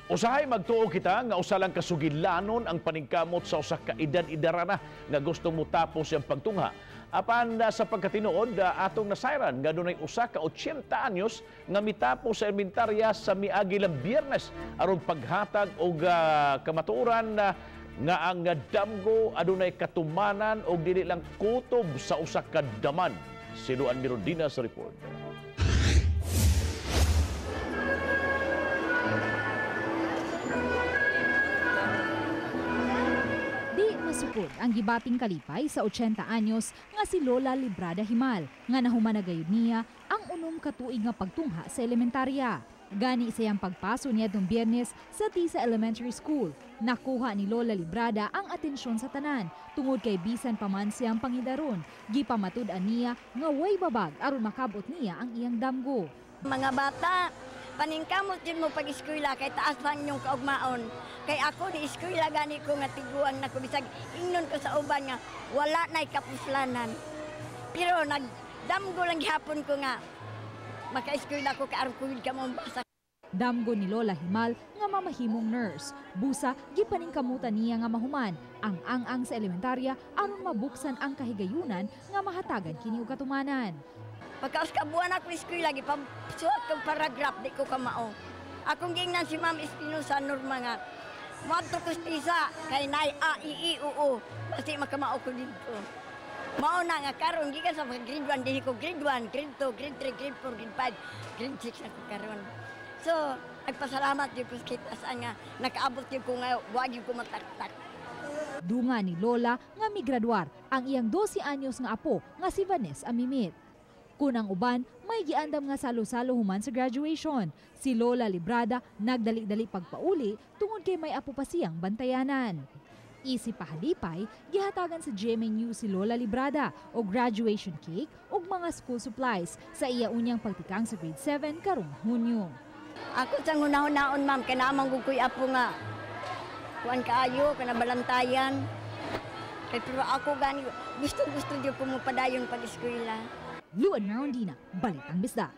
Usahay magtuo kita nga usa lang kasugilanon ang paningkamot sa usa ka edad-edarana nga gustong motapos siyang pagtungha. Apan sa pagkatinuod, atong nasayran nga dunay usa ka 80 anyos nga mitapos sa elementarya sa miagi lang Biyernes aron paghatag og kamatuoran nga ang damgo adunay katumanan og dili lang kutob sa usa ka daman. Si Luan Mirondina sa report. Masukod ang gibating kalipay sa 80 anyos nga si Lola Librada Himal nga nahuman na gayud niya ang 6 ka tuig nga pagtungha sa elementarya. Gani sa iyang pagpaso niya dong Biyernes sa Tisa Elementary School. Nakuha ni Lola Librada ang atensyon sa tanan tungod kay bisan pa man siyang pangidaron, gipamatud-an niya nga way babag aron makabot niya ang iyang damgo. Mga bata, paningkamot yun mo pag-eskwela kay taas pa inyong kaugmaon. Kay ako ni eskwela gani ko nga tiguang na ko bisag ingnon ko sa uban nga wala na'y kapuslanan. Pero nagdamgo lang gihapon ko nga maka-eskwela ko kay aron kuwid ka mo basa. Damgo ni Lola Himal nga mamahimong nurse. Busa gipaningkamutan niya nga mahuman ang ang-ang sa elementarya aron mabuksan ang kahigayunan nga mahatagan kini og katumanan. Pagkaos ka buwan ako eskwela, gipasuot kong paragraph, di ko kamao. Akong giingnan si Ma'am Espinosa Norma nga, moadto ko tisa, kay nay A, I, I, U, U, basi makamao ko dito. Mao na nga karon gikan sa grade 1, dinhi ko grade 1, grade 2, grade 3, grade 4, grade 5, grade 6 na ko karon. So, nagpasalamat gyud ko sa kitasan nga nakaabot gyud ko nga wa gyud ko mataktak. Dunga ni Lola nga migraduar ang iyang 12 anyos nga apo nga si Vanessa Amimit. Kun ang uban, may giandam nga salo-salo human sa graduation. Si Lola Librada nagdali-dali pagpauli tungod kay may apo pa siyang bantayanan. Isip pahalipay, gihatagan sa GMA News si Lola Librada og graduation cake ug mga school supplies sa iya unyang pagtikang sa grade 7 karong Hunyo. Ako sa hunahon-naon ma'am, kay naamang gud ko'y apo nga kuan kaayo, kanabalantayan. Kay pero ako gani gusto-gusto jud ko mopadayon pag-eskwela. Luan Marondina, Balitang Bisdak.